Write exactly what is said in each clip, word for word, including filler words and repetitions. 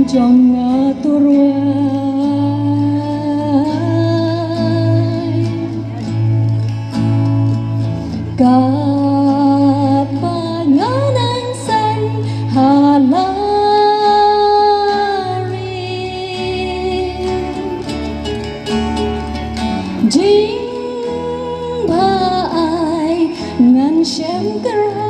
jong nga tu rwai. Katba nga nang saiñ ha la ri, jingbha ai ngan shem kyrhai.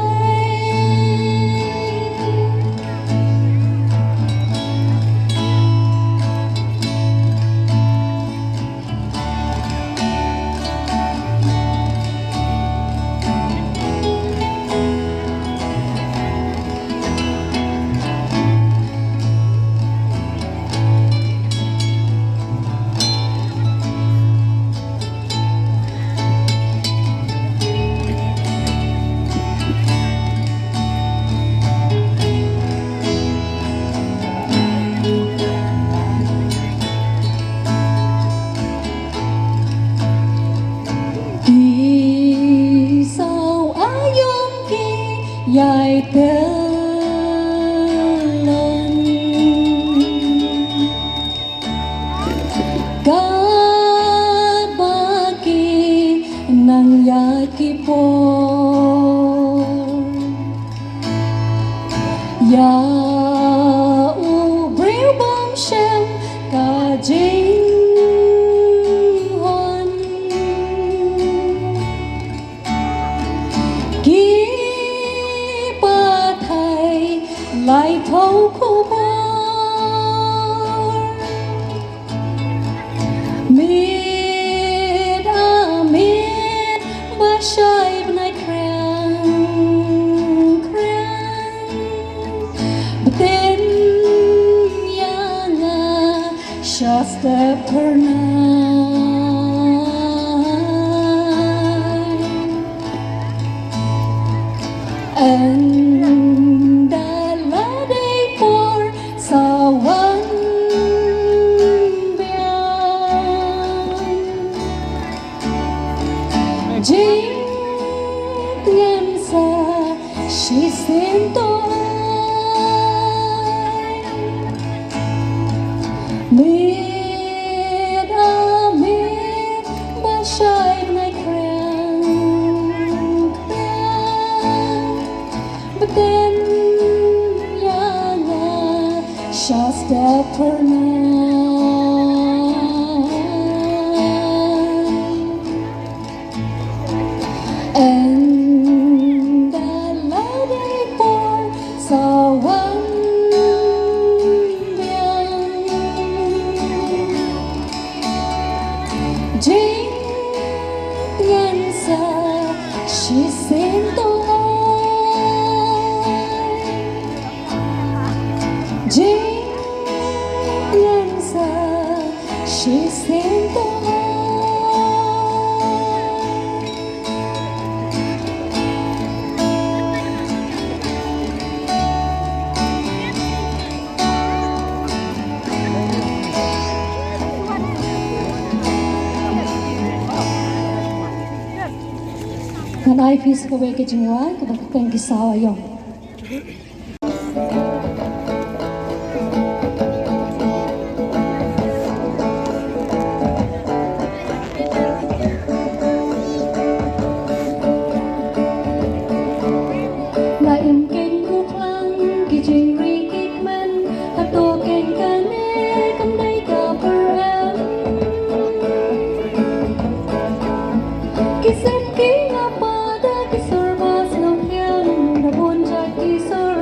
Ki saw aïom ki ïai pylon, katba ki nang ïaid ki por. Ïa u briew bym shem ka jinghun, ki pathai laiphew khubor. Miet ah miet ba shai bnai khriang khriang, bteng ïa nga sha step phyrnai. Ynda la dei por sa wan biang, jied ngan sa shisien to. Miet ah miet ba shai bnai khriang khriang, bteng ïa nga sha step phyrnai. Ynda la dei por sa wan biang, jied ngan sa shisien to. Jied ngan sa shisien to. Ngan ai phi sa kawei ka jingrwai kaba kyrteng Ki Saw Aïom. La im keiñ ku khlang ki jingri ki kmen, hato keiñ kane kam dei ka pyrem? Ki sem ki la pah da ki sur ba sngewthiang, da bun jait ki sur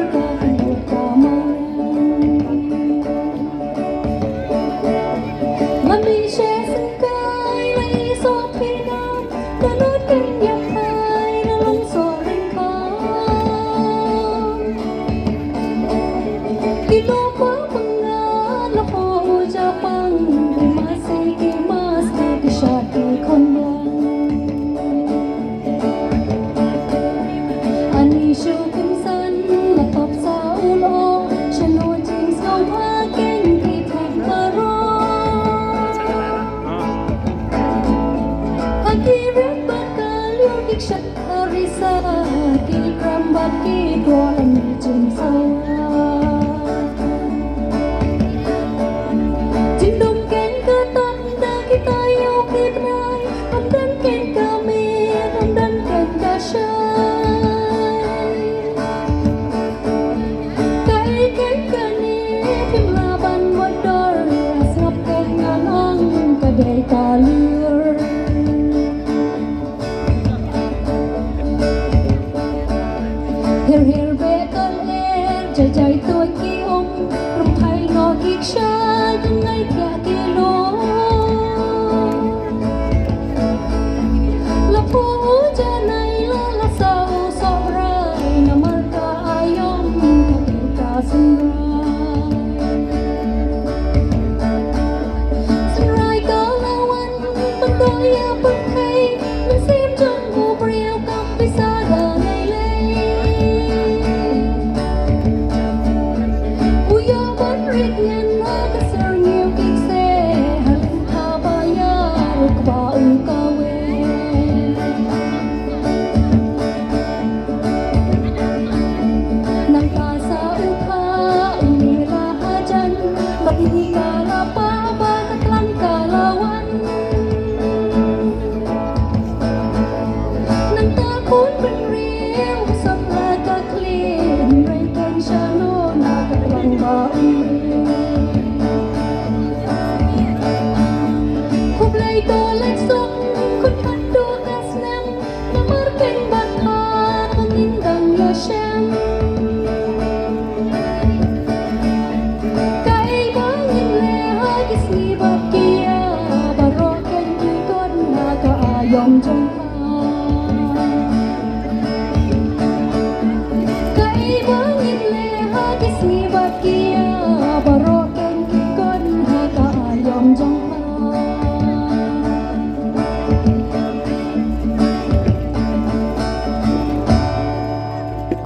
Tuh ki um rung thai no ki ksha jngai kia ki lo. La pu u janai la la sau sobrai namar ka ayom ka ka sumrai. Sumrai ka lawan. Pyndoh ïa pynkhei mynsiem jong u briew kam pisa da lei lei. U ïoh ban rit ngan ha ka syrngiew kikse ha lyngkha ba ïa u kba u kawei. Nangta sa u kha u mih la hajan bad hi ka la pah ba ka tlang ka la wan. Nangta khun bynriew u samla ka khlieh hynrei ken shano na ka tlang ba u mih. Khublei to leit song khun khatduh ka snem. Namar ken bad kha ka ngin dang ïashem. Kaei ba ngin leh ha ki sngi bad ki ïa baroh ken ki khun ha ka ayom jong kha. Kaei ba ngin leh ha ki sngi bad ki ïa baroh ken ki khun ha ka ayom jong kha.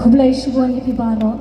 Khublei shibun ïa phi baroh.